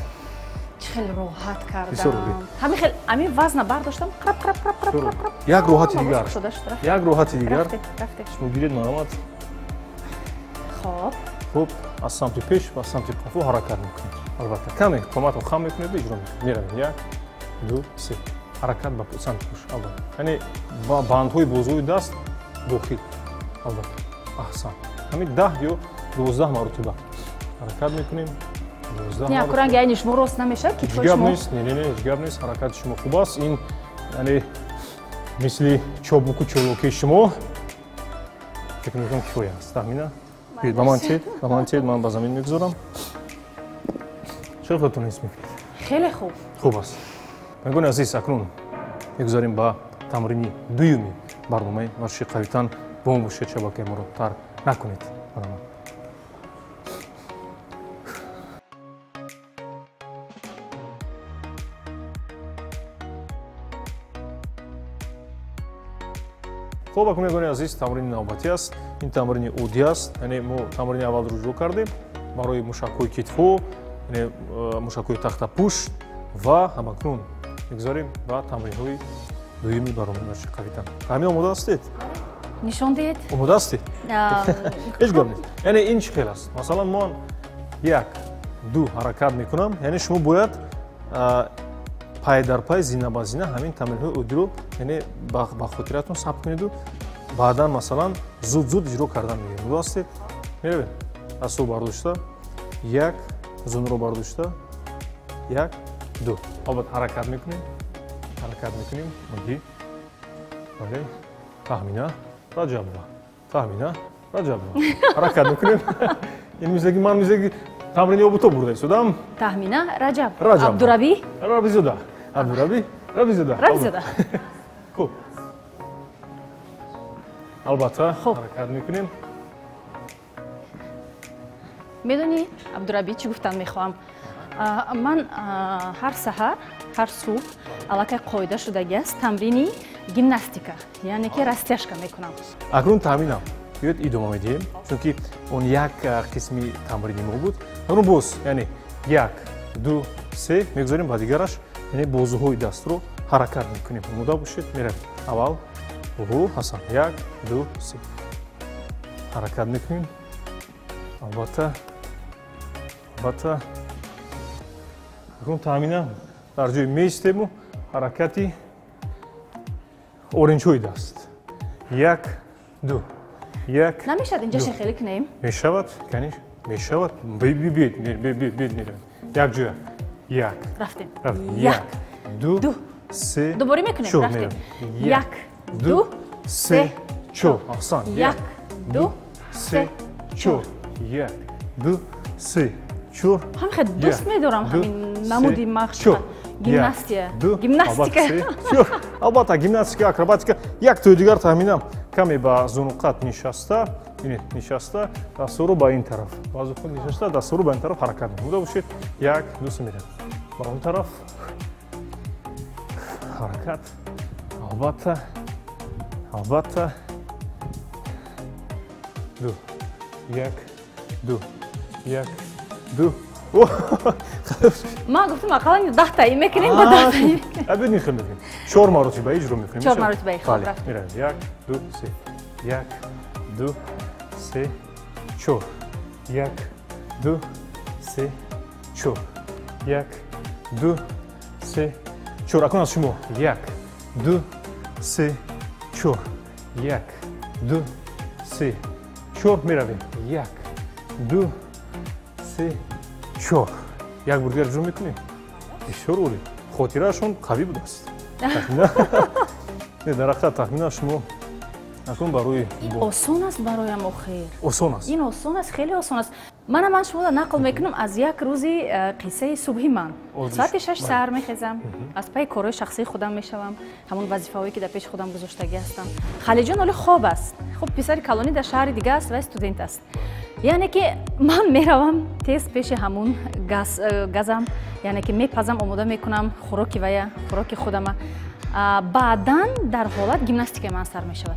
[SPEAKER 2] Чӣ хеле роҳат кардам. Ҳамин хел ҳамин вазна бардоштам, қрап қрап қрап қрап қрап қрап.
[SPEAKER 3] Як роҳати дигар. Як роҳати дигар. Шумо гиред, марҳамат.
[SPEAKER 2] Хоб.
[SPEAKER 3] Хуб, аз самти пеш ва самти қафо ҳаракат мекунед. Албатта, каме қоматро хам мекунед ва иҷро мекунед. Меравем. 1, 2, 3. Ҳаракат ба самти пуш, албатта. Яъне ба бандҳои бозуи даст дохил. Албатта. Аҳсан. Ҳамин 10 ё 12 маротиба ҳаракат мекунем.
[SPEAKER 2] Не, акуранг, яъне шумо рост намешавад, китфои шумо?
[SPEAKER 3] Ҳеҷ гап нест, не, не, не, ҳеҷ гап нест, ҳаракати шумо хуб аст. Ин, яъне мисли чобуку чолокии шумо фикр мекунам кифоя аст. Таҳмина, биёед ба ман тед, ба ман тед, ман ба замин мегузорам. Чаро худатон ҳис мекунед?
[SPEAKER 2] Хеле хуб.
[SPEAKER 3] Хуб аст. Бинандагони азиз, акнун мегузарем ба тамрини дуюми барномаи варзиши қавитан. Бо мо бошед, шабакаи моро тарк накунед. Марҳамат. Хуб, акнун бинандагони азиз, тамрини навбатӣ аст. Ин тамрини оддӣ аст. Яъне мо тамрини аввалро иҷро кардем барои мушакҳои китфҳо, яъне мушакҳои тахтапушт ва ҳамакнун мегузарем ба тамринҳои дуюми барномаи варзиши қавитан. Таҳмина, омода ҳастед?
[SPEAKER 2] Нишон диҳед.
[SPEAKER 3] Омода ҳастед? Ҳеҷ гап нест. Яъне ин чӣ хел аст? Масалан, ман 1, 2 ҳаракат мекунам. Яъне шумо бояд пай дар пай, зина ба зина ҳамин тамринҳои оддиро, яъне ба хотиратон сабт кунеду баъдан масалан зуд-зуд иҷро кардан мегирем. Омода ҳастед? Меравем. Дастро бардошта, 1, зунро бардошта, 1, 2. Албатта ҳаракат мекунем. Ҳаракат мекунем. Оддӣ. Бале. Таҳмина Раҷабова. Таҳмина Раҷабова. Ҳаракат мекунем. Ин мисли ки ман мисли ки тамрини обуто бурда истодам.
[SPEAKER 2] Таҳмина Раҷаб.
[SPEAKER 3] Раҷаб.
[SPEAKER 2] Абдураби?
[SPEAKER 3] Рабизода. Абдураби Рабизода.
[SPEAKER 2] Рабизода.
[SPEAKER 3] Хуб. Албатта ҳаракат мекунем.
[SPEAKER 2] Медонӣ, Абдураби, чӣ гуфтан мехоҳам? Ман ҳар саҳар, ҳар субҳ аллакай қоида шудагӣ аст тамрини гимнастика, яъне ки растяжка мекунам.
[SPEAKER 3] Акнун таҳминам, биёед идома медиҳем, чунки он як қисми тамрини мо буд. Акнун боз, яъне 1, 2, 3 мегузорем ба дигараш, яъне бозуҳои дастро ҳаракат мекунем. Омода бошед, меравем. Аввал Ҳасан, 1, 2, 3 ҳаракат мекунем. Албатта, албатта. Акнун таҳмина дар ҷои меистему ҳаракати оринҷҳои даст. 1, 2, 1.
[SPEAKER 2] Намешавад инҷа шехелӣ кунем?
[SPEAKER 3] Мешавад, конечно, мешавад. Биёед, биёед, меравем. Як ҷоя. 1.
[SPEAKER 2] Рафтем.
[SPEAKER 3] 1, 2, 3.
[SPEAKER 2] Дубора мекунем? Рафтем. 1, 2, 3, 4.
[SPEAKER 3] Аҳсан.
[SPEAKER 2] 1, 2, 3, 4.
[SPEAKER 3] 1, 2, 3, 4.
[SPEAKER 2] Ҳам хеле дӯст медорам ҳамин намуди машқ. Гимнастия.
[SPEAKER 3] Гимнастика. Албатта, гимнастика, акробатика. Як тои дигар таҳминам каме ба зунуқат нишаста, нишаста, дастҳоро ба ин тараф. Ба зунуқат нишаста, дастҳоро ба ин тараф ҳаракат мекунем. Омода бошед. 1, 2, 3 меравем. Ба он тараф. Ҳаракат. Албатта. Албатта. 2, 1, 2, 1, 2.
[SPEAKER 2] Ман гуфтам ақаллан 10 таи мекунем, ба 10 таи.
[SPEAKER 3] Абед нихел мекунем. 4 маротиба иҷро мекунем.
[SPEAKER 2] 4 маротиба, хоб рафт.
[SPEAKER 3] Меравем. 1, 2, 3. 1, 2, 3, 4. 1, 2, 3, 4. 1, 2, 3, 4. Акнун аз шумо. 1, 2, 3, 4. 1, 2, 3, 4. Меравем. 1, 2, 3, 4. Як бор дигар иҷро мекунем. Бисёр олӣ. Хотираашон қавӣ будааст. Не, дар ҳақиқат тахминан шумо акнун барои
[SPEAKER 2] осон аст бароям охир.
[SPEAKER 3] Осон аст.
[SPEAKER 2] Ин осон аст, хеле осон аст. Мана ман шуморо нақл мекунам аз як рӯзи қиссаи субҳи ман. Соати 6 саҳар мехезам, аз пайи корҳои шахсии худам мешавам, ҳамон вазифаҳое ки дар пеши худам гузоштагӣ ҳастам. Халиҷон оли хоб аст. Хуб, писари калонӣ дар шаҳри дига аст ва студент аст. Яъне ки ман меравам тез пеши ҳамун газам, яъне ки мепазам, омода мекунам хӯроки вая, хӯроки худама. Баъдан дар ҳолат гимнастикаи ман сар мешавад.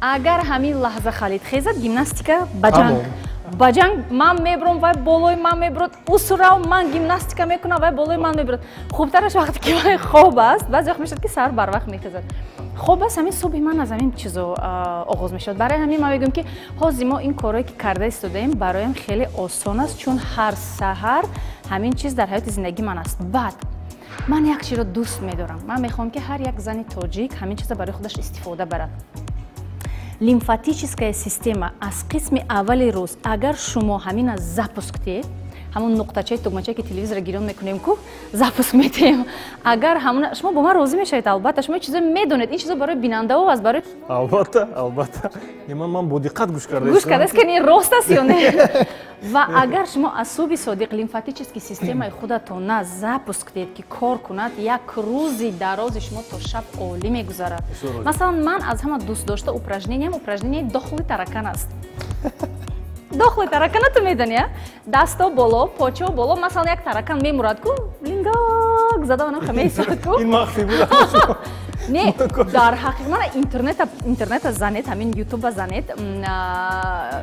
[SPEAKER 2] Агар ҳамин лаҳза Халид хезад, гимнастика ба ҷанг. Ба ҷанг ман мебурам, вай болои ман мебурад, усурав ман гимнастика мекунам, вай болои ман мебурад. Хубтараш вақте ки вай хоб аст, баъзе вақт мешавад ки саҳар барвақт мехезад. Хоб аст, ҳамин субҳи ман аз ҳамин чизо оғоз мешавад. Барои ҳамин ман мегӯям ки ҳозир мо ин корҳое ки карда истодаем бароям хеле осон аст, чун ҳар саҳар ҳамин чиз дар ҳаёти зиндагии ман аст. Баъд ман як чизро дӯст медорам. Ман мехоҳам ки ҳар як зани тоҷик ҳамин чизро барои худаш истифода барад. Лимфатическая система аз қисми аввали рӯз агар шумо ҳамина запуск диҳед, ҳамон нуқтачаи тугмачае ки телевизорро гирён мекунем ку, запуск медиҳем. Агар ҳамона шумо бо ман розӣ мешавед, албатта шумо чизо медонед, ин чизо барои бинандао аст, барои
[SPEAKER 3] Албатта, албатта. Ман бо диққат гӯш карда.
[SPEAKER 2] Гӯш кардааст ки ин рост аст ё не? Ва агар шумо аз субҳи содиқ лимфатический системаи худатона запуск диҳед ки кор кунад, як рӯзи дарози шумо то шаб олӣ мегузарад. Масалан, ман аз ҳама дӯст дошта упражнениям упражненияи дохили таракан аст. Дохили таракана ту медонӣ, а? Дасто боло, почо боло, масалан як таракан мемурад ку, лингак зада онам меистад ку.
[SPEAKER 3] Ин махфӣ буд.
[SPEAKER 2] Не, дар ҳақиқат мана интернета занед, ҳамин ютуба занед,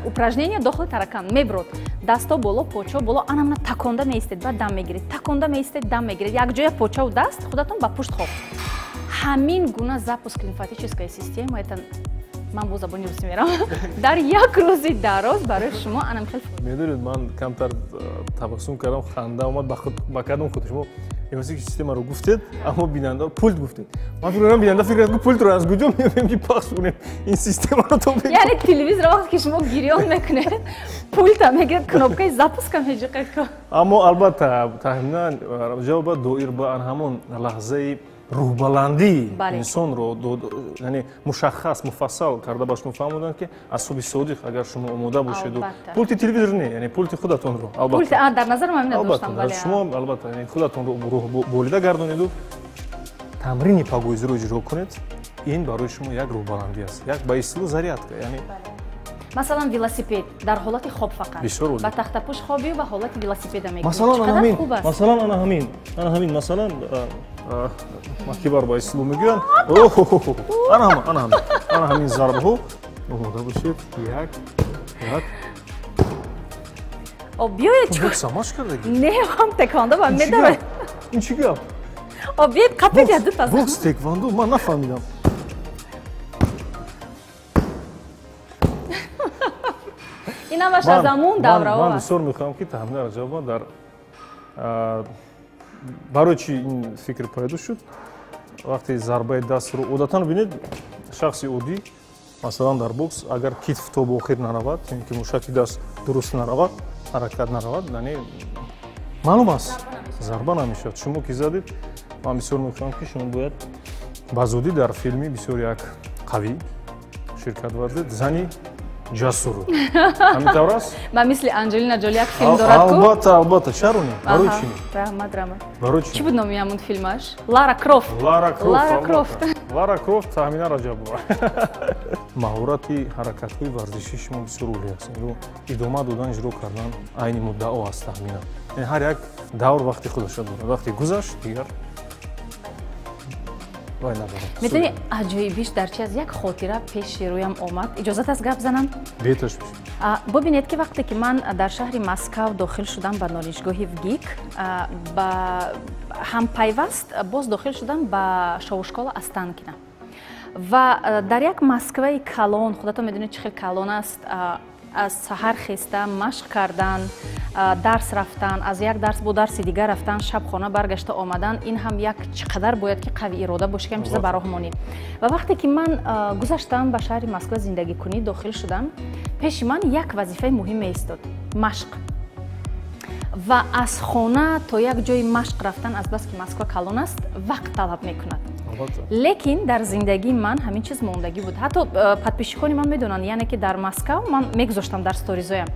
[SPEAKER 2] упражнение дохили таракан мебурод. Дасто боло, почо боло, анамна таконда меистед, баъд дам мегиред, таконда меистед, дам мегиред. Якҷоя почаву даст худатон ба пушт хоб. Ҳамин гуна запуск лимфатическая система, это ман бо забони русӣ мерам, дар як рӯзи дароз барои шумо анам хел.
[SPEAKER 3] Медонед, ман камтар табассум кардам, ханда омад. Ба кадом хотир? Шумо лимфатическая системаро гуфтед, аммо бинанда пулт гуфтед. Ман фикр кардам, бинанда фикр кард ки пултро аз куҷо меёбем ки пахш кунем ин системаро то.
[SPEAKER 2] Яъне телевизорро вақте ки шумо гирён мекунед, пулта мегиред, кнопкаи запуска меҷиқед ку.
[SPEAKER 3] Аммо албатта таҳминан ҷавоба доир ба ҳамон лаҳзаи рӯҳбаландии инсонро, яъне мушаххас, муфассал карда ба шумо фаҳмоданд, ки аз субҳи содиқ агар шумо омода бошеду пулти телевизор не, яъне пулти худатонро.
[SPEAKER 2] Албатта, дар назар ман ҳамина доштам.
[SPEAKER 3] Шумо албатта худатонро рӯҳболида гардонеду тамрини пагоҳизиро иҷро кунед, ин барои шумо як рӯҳбаландӣ аст, як ба истилоҳ зарядка, яъне.
[SPEAKER 2] Масалан, велосипед дар ҳолати хоб фақат ба тахтапӯш хобию ва ҳолати велосипеда мекунӣ.
[SPEAKER 3] Масалан, ана ҳамин, масалан, ана ҳамин, ана ҳамин, масалан, кибар ба истилоҳ мегӯянд, ана ҳамин, ана ҳамин, ана ҳамин зарбаҳо. Омода бошед. Як, як.
[SPEAKER 2] О, биёед.
[SPEAKER 3] Бокса машқ кардаги?
[SPEAKER 2] Не, ҳам тэквондо ба медорад.
[SPEAKER 3] Ин чӣ гап?
[SPEAKER 2] О, биёед, қапед я дута.
[SPEAKER 3] Бокс, тэквондо, ман нафаҳмидам.
[SPEAKER 2] Ин ҳамаш аз ҳамун давраҳо.
[SPEAKER 3] Ман бисёр мехоҳам ки Таҳмина Раҷабова дар барои чӣ ин фикр пайдо шуд, вақте зарбаи дастро одатан бинед, шахси оддӣ, масалан, дар бокс агар китф то ба охир наравад, ё ки мушаки даст дуруст наравад, ҳаракат наравад, яъне маълум аст, зарба намешавад. Шумо ки задед, ман бисёр мехоҳам ки шумо бояд ба зудӣ дар филми бисёр як қавӣ ширкат варзед, зани ҷасуру. Ҳамин тавр аст?
[SPEAKER 2] Ба мисли Анҷелина Ҷоли як филм дорад ку?
[SPEAKER 3] Албатта, албатта, чаро не? Барои чӣ?
[SPEAKER 2] Раҳмат, раҳмат.
[SPEAKER 3] Барои чӣ?
[SPEAKER 2] Чӣ буд номи ҳамун филмаш? Лара Крофт.
[SPEAKER 3] Лара Крофт.
[SPEAKER 2] Лара Крофт.
[SPEAKER 3] Лара Крофт, Таҳмина Раҷабова. Маҳорати ҳаракатҳои варзишии шумо бисёр олӣ аст. Инро идома додан, иҷро кардан айни муддао аст, Таҳмина. Яъне ҳар як давр вақти худашро дорад. Вақте гузашт, дигар вай надорад.
[SPEAKER 2] Медонӣ, аҷоибиш дар чи аст? Як хотира пеши рӯям омад. Иҷозат аст гап занам?
[SPEAKER 3] Беташ.
[SPEAKER 2] Бубинед, ки вақте ки ман дар шаҳри Москав дохил шудам ба донишгоҳи ВГИК, ба ҳампайваст боз дохил шудам ба шоушкола Останкина. Ва дар як Москваи калон, худатон медонед чӣ хел калон аст, аз саҳар хеста машқ кардан, дарс рафтан, аз як дарс бо дарси дигар рафтан, шабхона баргашта омадан, ин ҳам як чӣ қадар бояд ки қави ирода бошӣ, ки ҳам чиза ба роҳ монӣ. Ва вақте ки ман гузаштам ба шаҳри Москва зиндагикунӣ дохил шудам, пеши ман як вазифаи муҳим меистод – машқ. Ва аз хона то як ҷои машқ рафтан, азбаски Москва калон аст, вақт талаб мекунад. Лекин дар зиндагии ман ҳамин чиз мондагӣ буд. Ҳатто подписчикони ман медонанд, яъне ки дар Москав ман мегузоштам дар сторизоям.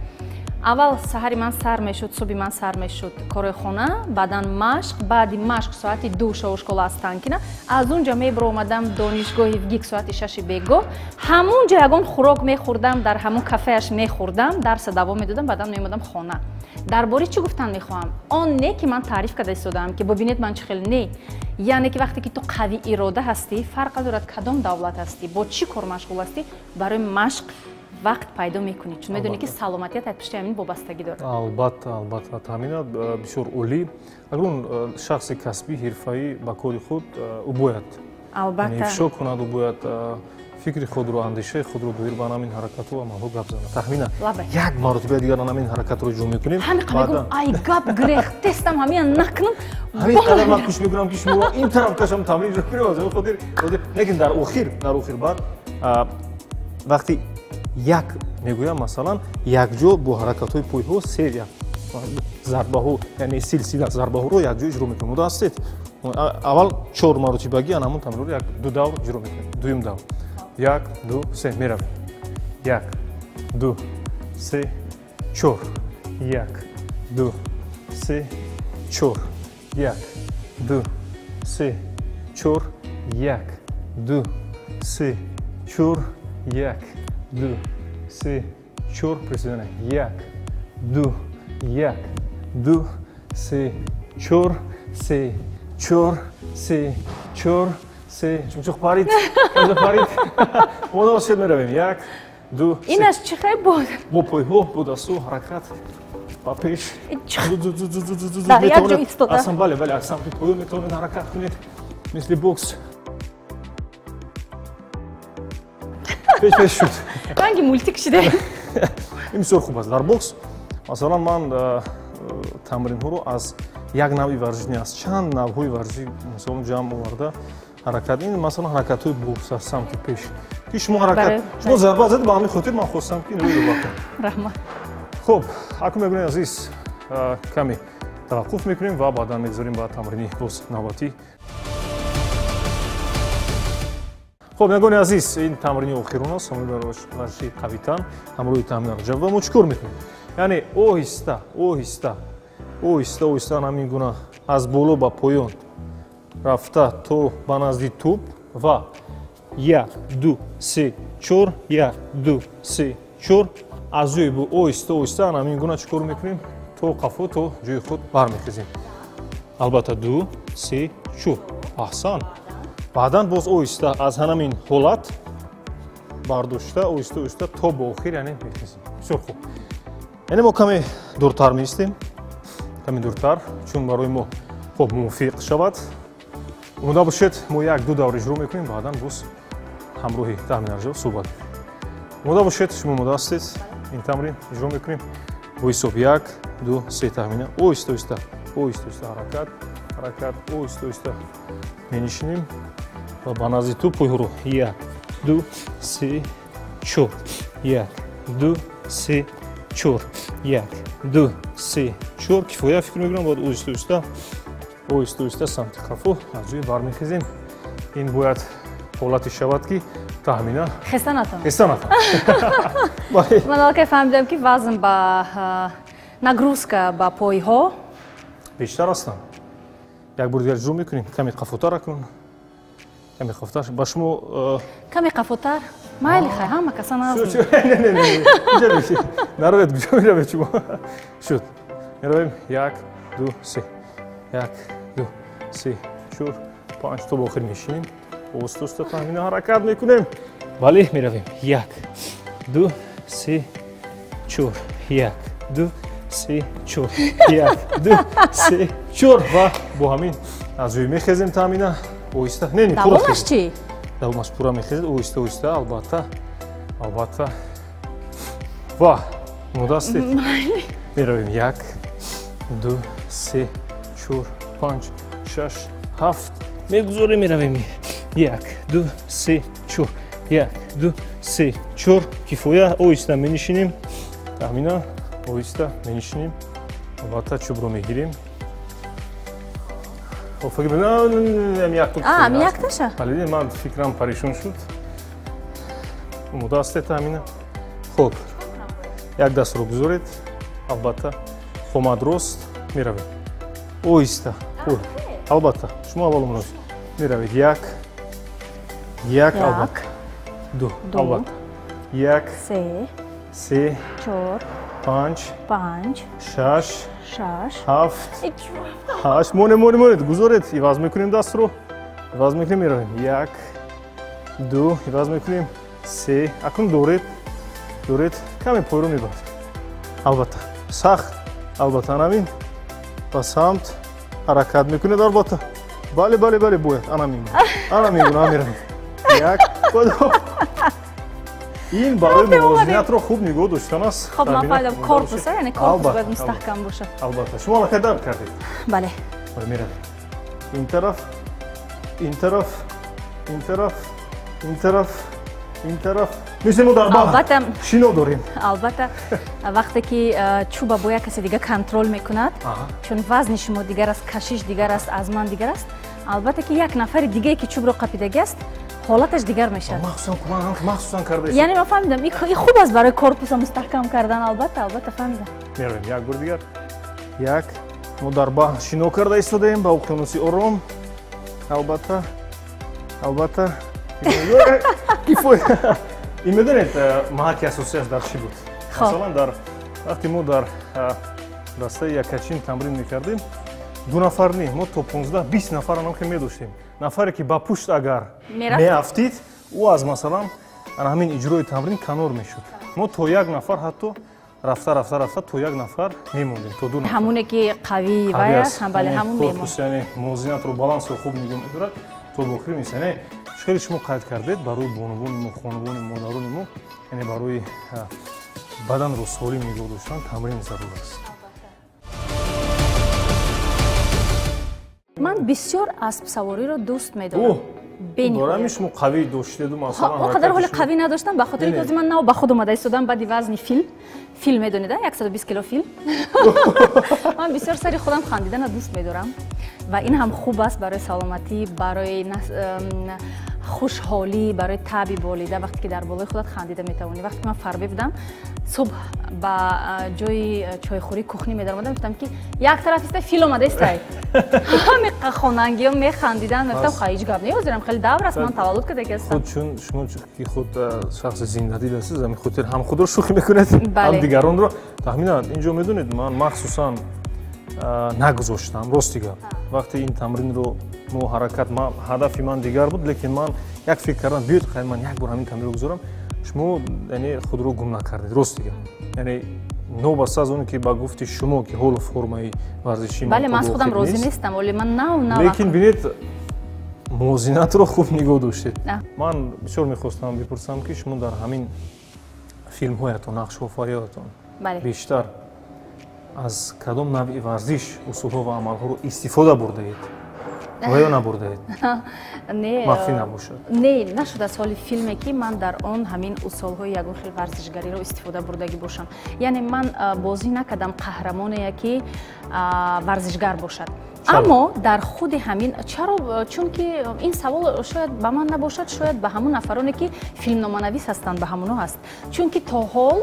[SPEAKER 2] Аввал саҳари ман сар мешуд, субҳи ман сар мешуд корои хона, баъдан машқ, баъди машқ соати 2 шоушкола Останкина, аз он ҷа мебаромадам донишгоҳи ВГИК соати 6 бегоҳ, ҳамун ҷа ягон хӯрок мехӯрдам, дар ҳамун кафеаш мехӯрдам, дарса давом медодам, баъдан меомадам хона. Дар бораи чӣ гуфтан мехоҳам? Он не ки ман таъриф карда истодаам, ки бибинед ман чӣ хел, не. Яъне ки вақте ки ту қави ирода ҳастӣ, фарқ надорад кадом давлат ҳастӣ, бо чӣ кор машғул ҳастӣ, барои машқ вақт пайдо мекунӣ, чун медонӣ ки саломатият аз пишти ҳамин вобастагӣ дорад.
[SPEAKER 3] Албатта, албатта, Таҳмина, бисёр олӣ. Акнун шахси касбӣ, ҳирфаӣ ба кори худ ӯ бояд
[SPEAKER 2] албатта
[SPEAKER 3] ифшо кунад, ӯ бояд фикри худро, андешаи худро доир ба ҳамин ҳаракатҳо ва амалҳо гап занад. Таҳмина, як маротиба дигар ҳамин ҳаракатро иҷро мекунем.
[SPEAKER 2] Ҳамин қадар мегӯям, ай гап гирехтестам, ҳамин накунам.
[SPEAKER 3] Ҳамин қадар ман кӯшиш мекунам, ки шуморо ин тараф кашам, тамрин иҷро кунем, аз ҳамин хотир. Лекин дар охир баъд вақти як мегӯям, масалан, якҷо бо ҳаракатҳои пойҳо серия зарбаҳо, яъне силсила зарбаҳоро якҷо иҷро мекунем. Муда ҳастед? Аввал 4 маротибагӣ ана ҳамон тамринро як ду давр иҷро мекунем. Дуюм давр. 1, 2, 3 меравем. 1, 2, 3, 4. 1, 2, 3, 4. 1, 2, 3, 4. 1, 2, 3, 4. 1, 2, 3, 4. Приседание. 1, 2, 1, 2, 3, 4, 3, 4, 3, 4, 3. Чумчуқ парид, чумчуқ парид. Мо навсед меравем. 1, 2, 3.
[SPEAKER 2] Ин аз чӣ хел буд?
[SPEAKER 3] Бо пойҳо, бо дасту, ҳаракат ба пеш.
[SPEAKER 2] Дар як ҷо истода.
[SPEAKER 3] Аслан, бале, бале, аз самти пойҳо метавонед ҳаракат кунед. Мисли бокс. Пеш пеш шуд.
[SPEAKER 2] Ранги мултик шиде.
[SPEAKER 3] Ин бисёр хуб аст. Дар бокс, масалан, ман тамринҳоро аз як навъи варзиш не, аз чанд навъҳои варзишӣ мисол ҷамъ оварда ҳаракат. Ин масалан ҳаракатҳои бокс аз самти пеш. Ки шумо ҳаракат, шумо зарба задед, ба ҳамин хотир ман хостам ки инро илова кунам.
[SPEAKER 2] Раҳмат.
[SPEAKER 3] Хуб, акнун мегӯем, азиз, каме таваққуф мекунем ва баъдан мегузорем ба тамрини боз навбатӣ. Хуб, бинандагони азиз, ин тамрини охирон аст, ҳамроҳи варзиши қавитан, ҳамроҳи Таҳмина Раҷабова. Мо чӣ кор мекунем? Яъне оҳиста, оҳиста, оҳиста, оҳиста ҳамин гуна аз боло ба поён рафта то ба назди тӯб ва 1, 2, 3, 4, 1, 2, 3, 4 аз ҷои бу оҳиста, оҳиста ҳамин гуна чӣ кор мекунем? То қафо, то ҷои худ бармехезем. Албатта 2, 3, 4. Аҳсан. Баъдан боз оҳиста аз ҳамин ҳолат бардошта, оҳиста, оҳиста то ба охир, яъне мехезем. Бисёр хуб. Яъне мо каме дуртар меистем, каме дуртар, чун барои мо хуб мувофиқ шавад. Омода бошед, мо 1-2 давр иҷро мекунем, баъдан боз ҳамроҳи Таҳмина Раҷабова суҳбат мекунем. Омода бошед, шумо омода ҳастед, ин тамрин иҷро мекунем. Бо ҳисоб 1, 2, 3 Таҳмина. Оҳиста, оҳиста, оҳиста, оҳиста ҳаракат, ҳаракат, оҳиста, оҳиста менишинем ва ба назди тӯб пойҳоро 1, 2, 3, 4, 1, 2, 3, 4, 1, 2, 3, 4. Кифоя фикр мекунам, бояд оҳиста, оҳиста, оҳиста, оҳиста самти қафо аз ҷои бармехезем. Ин бояд ҳолате шавад, ки Таҳмина
[SPEAKER 2] хеста натавонам.
[SPEAKER 3] Хеста натавонам.
[SPEAKER 2] Ман аллакай фаҳмидам, ки вазн ба нагрузка ба пойҳо
[SPEAKER 3] бештар ҳастанд. Як бор дигар иҷро мекунем. Каме қафотар акнун. Каме қафотар. Ба шумо
[SPEAKER 2] каме қафотар. Майли, хай, ҳама каса наз.
[SPEAKER 3] Не, наравед, куҷо меравед шумо? Шуд. Меравем. 1, 2, 3. 1, 2, 3, 4, 5. То ба охир мешинем. Оҳиста оҳиста Таҳмина ҳаракат мекунем. Бале, меравем. 1, 2, 3, 4. 1, 2, 3, 4. 1, 2, 3, 4. Ва бо ҳамин аз ҷой мехезем, Таҳмина. Оҳиста. Не, пурра.
[SPEAKER 2] Давомаш чӣ?
[SPEAKER 3] Давомаш пурра мехезед. Оҳиста оҳиста, албатта. Албатта. Ва омода ҳастед? Меравем. 1, 2, 3, 4, 5, 6, 7. Мегузорем, меравем. 1, 2, 3, 4. 1, 2, 3, 4. Кифоя. Оҳиста менишинем. Таҳмина, оҳиста менишинем. Албатта, чӯбро мегирем.
[SPEAKER 2] Якташа?
[SPEAKER 3] Бале, ман фикрам парешон шуд. Омода ҳастед, Таҳмина? Хуб, як дастро гузоред. Албатта, қомат рост. Меравем. Оҳиста. Албатта, шумо аввал омода. Меравед. 1, 1, албатта. 2, албатта. 1,
[SPEAKER 2] 3,
[SPEAKER 3] 3,
[SPEAKER 2] 4,
[SPEAKER 3] 5,
[SPEAKER 2] 5,
[SPEAKER 3] 6,
[SPEAKER 2] 6,
[SPEAKER 3] 7, 8. Монед, монед, монед. Гузоред. Иваз мекунем дастро. Иваз мекунем, меравем. 1, 2, иваз мекунем. 3. Акнун доред. Доред. Каме пойро мебаред. Албатта. Сахт. Албатта, анамин. Ба самт ҳаракат мекунед, албатта. Бале, бале, бале, бояд. Анамин. Анамин гуна меравем. 1, 2. Ин барои мувозинатро хуб нигоҳ доштан аст.
[SPEAKER 2] Хоб, ман фаҳмидам, корпус, яъне корпус бояд мустаҳкам бошад.
[SPEAKER 3] Албатта. Шумо аллакай дарк кардед.
[SPEAKER 2] Бале.
[SPEAKER 3] Бале, меравем. Ин тараф, ин тараф, ин тараф, ин тараф, ин тараф. Мисли мо дар баҳр шино дорем.
[SPEAKER 2] Албатта, вақте ки чӯба бо як касе дига контрол мекунад, чун вазни шумо дигар аст, кашиш дигар аст, аз ман дигар аст, албатта ки як нафари дигае ки чӯбро қапидагӣ аст, ҳолаташ дигар мешавад.
[SPEAKER 3] Махсусан карда.
[SPEAKER 2] Яъне ман фаҳмидам, ин хуб аст барои корпуса мустаҳкам кардан, албатта, албатта фаҳмидам.
[SPEAKER 3] Меравем як бор дигар. 1. Мо дар баҳр шино карда истодаем ба уқёнуси Ором. Албатта, албатта. Кифоя. Ин медонед, маҳаки асосиаш дар чӣ буд? Масалан, дар вақте мо дар дастаи якачин тамрин мекардем, 2 нафар не, мо то 15-20 нафар ҳам ки медоштем. Нафаре ки ба пушт агар меафтид, ӯ аз масалан ана ҳамин иҷрои тамрин канор мешуд. Мо то 1 нафар ҳатто рафта рафта рафта то 1 нафар мемондем, то 2 нафар.
[SPEAKER 2] Ҳамоне ки қавӣ вай аст, бале, ҳамон мемонд.
[SPEAKER 3] Корпус, яъне мувозинатро, балансро хуб нигоҳ медорад, то ба охир меса. Яъне хеле шумо қайд кардед, барои бонувони мо, хонавони модарони мо, яъне барои баданро солим нигоҳ доштан тамрин зарур аст.
[SPEAKER 2] Ман бисёр аспсавориро дӯст медорам.
[SPEAKER 3] Барои шумо қавӣ доштеду масалан.
[SPEAKER 2] Он қадар ҳоле қавӣ надоштам, ба хотири ки ман нав ба худ омада истодам баъди вазни фил. Фил медонед, 120 кило фил. Ман бисёр сари худам хандидана дӯст медорам ва ин ҳам хуб аст барои саломатӣ, барои хушҳолӣ, барои таби болида. Вақте ки дар болои худат хандида метавонӣ. Вақте ки ман фарбе будам, субҳ ба ҷои чойхӯрӣ кухни медаромадам, мегуфтам ки як тараф иста фил омада истай. Ҳами хонангиҳо механдиданд, мегуфтам хай, ҳеҷ гап не, ҳозирам хеле давр аст, ман таваллуд кардаги ҳастам.
[SPEAKER 3] Худ чун шумо ки худ шахси зиндадил ҳастед, ҳамин хотир ҳам худро шӯхӣ мекунед, ҳам дигаронро. Таҳмина, инҷо медонед, ман махсусан нагузоштам, рости гап. Вақте ин тамринро мо ҳаракат, ҳадафи ман дигар буд, лекин ман як фикр кардам, биёед хай ман як бор ҳамин тамринро гузорам. Шумо яъне худро гум накардед, рости гап. Яъне новобаста аз оне ки ба гуфти шумо ки ҳоло формаи варзишии
[SPEAKER 2] бале, ман аз худам розӣ нестам, вале ман нав нав.
[SPEAKER 3] Лекин бинед, мувозинатро хуб нигоҳ доштед. Ман бисёр мехостам бипурсам ки шумо дар ҳамин филмҳоятон, нақшофариятон бештар аз кадом навъи варзиш, усулҳо ва амалҳоро истифода бурдаед ва ё набурдаед?
[SPEAKER 2] Не,
[SPEAKER 3] махфӣ набошад.
[SPEAKER 2] Не, нашудааст ҳоли филме ки ман дар он ҳамин усулҳои ягон хел варзишгариро истифода бурдагӣ бошам. Яъне ман бозӣ накардам қаҳрамоне ки варзишгар бошад. Аммо дар худи ҳамин чаро, чунки ин савол шояд ба ман набошад, шояд ба ҳамон нафароне ки филмноманавис ҳастанд, ба ҳамоно ҳаст. Чунки то ҳол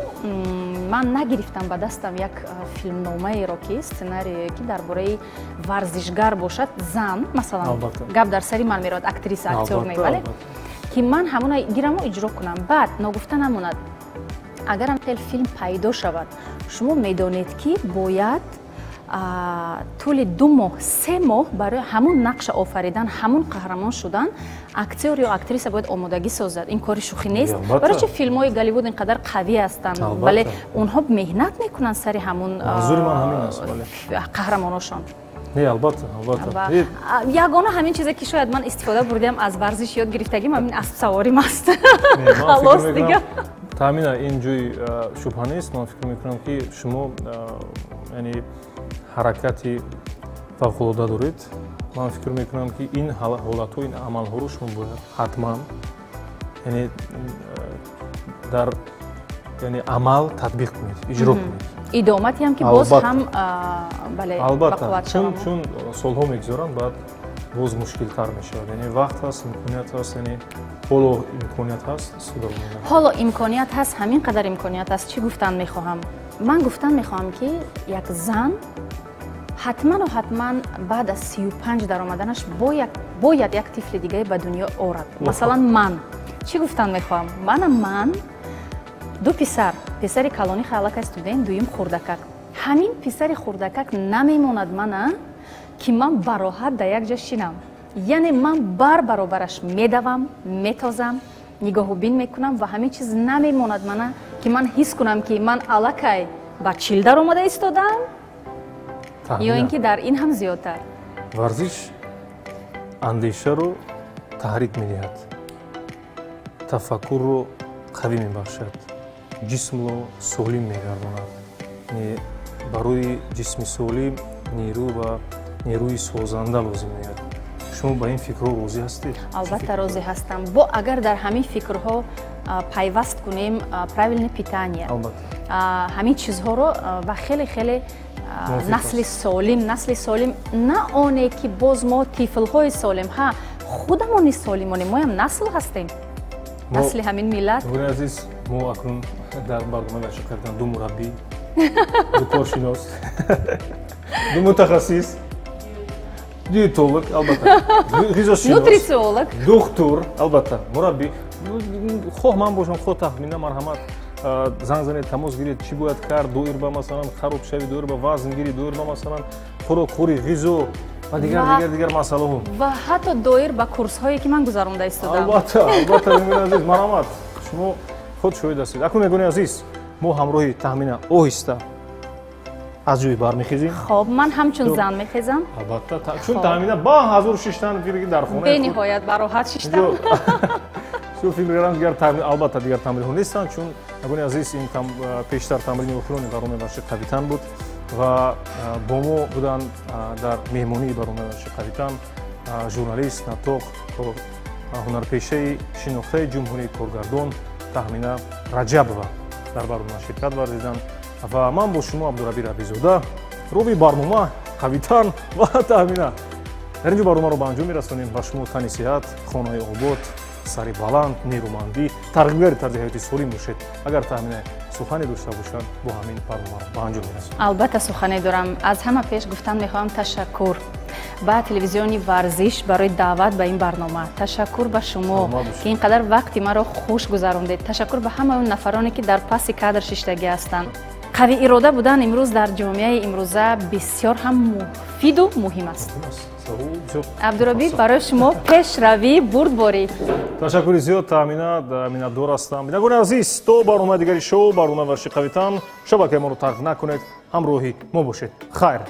[SPEAKER 2] ман нагирифтам ба дастам як филмномаеро ки сценарие ки дар бораи варзишгар бошад, зан, масалан, гап дар сари ман меравад, актриса, актёр не, бале, ки ман ҳамона гираму иҷро кунам. Баъд ногуфта намонад, агарам хел филм пайдо шавад, шумо медонед ки бояд тӯли 2 моҳ, 3 моҳ барои ҳамон нақша офаридан, ҳамон қаҳрамон шудан актёр ё актриса бояд омодагӣ созад. Ин кори шӯхӣ нест. Барои чи филмҳои Голливуд ин қадар қавӣ ҳастанд? Бале, онҳо меҳнат мекунанд сари ҳамон қаҳрамоношон.
[SPEAKER 3] Не, албатта, албатта.
[SPEAKER 2] Ягона ҳамин чизе ки шояд ман истифода бурдам аз варзиш ёд гирифтагим, ҳамин аспсаворим аст. Халос дига.
[SPEAKER 3] Таъмина, ин ҷои шубҳа нест. Ман фикр мекунам ки шумо яъне ҳаракати фавқулода доред. Ман фикр мекунам ки ин ҳолатҳо, ин амалҳоро шумо бояд ҳатман яъне дар яъне амал татбиқ кунед, иҷро кунед.
[SPEAKER 2] Идоматиам ки боз ҳам бале,
[SPEAKER 3] албатта, чун солҳо мегузаранд, баъд боз мушкилтар мешавад. Яъне вақт ҳаст, имконият ҳаст, яъне ҳоло имконият ҳаст, истифода бурдан.
[SPEAKER 2] Ҳоло имконият ҳаст, ҳамин қадар имконият ҳаст. Чӣ гуфтан мехоҳам? Ман гуфтан мехоҳам ки як зан ҳатману ҳатман баъд аз 35 даромаданаш бояд як тифли дигаре ба дунё орад. Масалан, ман чӣ гуфтан мехоҳам? Манам ман 2 писар, писари калони халака студент, дуюм хурдакак. Ҳамин писари хурдакак намемонад мана ки ман бароҳат дар як ҷо шинам. Яъне ман бар баробараш медавам, метозам, нигоҳубин мекунам ва ҳамин чиз намемонад мана ки ман ҳис кунам ки ман аллакай ба 40 даромада истодам ё ин ки дар ин ҳам зиёдтар.
[SPEAKER 3] Варзиш андешаро таҳрик медиҳад, тафаккурро қавӣ мебахшад, ҷисмро солим мегардонад. Барои ҷисми солим нерӯ ва нерӯи созанда лозим меояд. Шумо ба ин фикрҳо розӣ ҳастед?
[SPEAKER 2] Албатта розӣ ҳастам. Бо агар дар ҳамин фикрҳо пайваст кунем правильное питание, ҳамин чизҳоро ба хеле хеле насли солим, насли солим, на оне ки боз мо тифлҳои солим, ҳа, худамон низ солимонем, моям насл ҳастем, насли ҳамин миллат.
[SPEAKER 3] Бинандагони азиз, мо акнун дар барномаи варзиш кардан 2 мураббӣ, 2 коршинос, 2 мутахассис, диетолог, албатта, ғизошинос,
[SPEAKER 2] нутрициолог,
[SPEAKER 3] духтур, албатта, мураббӣ. Хоҳ ман бошам, хоҳ Таҳмина, марҳамат, занг занед, тамос гиред, чӣ бояд кард, доир ба масалан хароб шавӣ, доир ба вазн гирӣ, доир ба масалан хӯрокхӯрӣ, ғизо ва дигар дигар дигар масъалаҳо.
[SPEAKER 2] Ва ҳатто доир ба курсҳое ки ман гузаронда истодам.
[SPEAKER 3] Албатта, албатта, бинандагони азиз, марҳамат, шумо худ шоҳид ҳастед. Акнун бинандагони азиз, мо ҳамроҳи Таҳмина оҳиста аз ҷои бармехезем.
[SPEAKER 2] Хоб, ман ҳамчун зан мехезам.
[SPEAKER 3] Албатта, чун Таҳмина ба ҳазур шиштан фикр дар хона
[SPEAKER 2] бениҳоят бароҳат шиштам.
[SPEAKER 3] Чун фикр кардам дигар албатта дигар тамринҳо нестанд, чун бинандагони азиз, ин пештар тамрини охирони барномаи варзиши қавитан буд ва бо мо буданд дар меҳмонии барномаи варзиши қавитан журналист, нотиқ, ҳунарпешаи шинохтаи ҷумҳурии коргардон Таҳмина Раҷабова дар барнома ширкат варзиданд ва ман бо шумо Абдураббӣ Рабизода, рови барнома қавитан ва Таҳмина. Дар ин ҷо барномаро ба анҷом мерасонем. Ба шумо тани сиҳат, хонаи обод, сари баланд, нерӯмандӣ, тарғибгари тарзи ҳаёти солим бошед. Агар Таҳмина сухане дошта бошад, бо ҳамин барномаро ба анҷом мерасонем.
[SPEAKER 2] Албатта сухане дорам. Аз ҳама пеш гуфтан мехоҳам ташаккур ба телевизиони варзиш барои даъват ба ин барнома. Ташаккур ба шумо ки ин қадар вақти маро хуш гузарондед. Ташаккур ба ҳамаи он нафароне ки дар паси кадр шиштагӣ ҳастанд. Қавӣ ирода будан имрӯз дар ҷомеаи имрӯза бисёр ҳам муфиду муҳим аст. Абдуробӣ, барои шумо пешравӣ, бурдборӣ.
[SPEAKER 3] Ташаккури зиёд, Таҳмина, миннатдор ҳастам. Бинандагони азиз, то барномаи дигари шоу, барномаи варзиши қавитан, шабакаи моро тарк накунед, ҳамроҳи мо бошед. Хайр.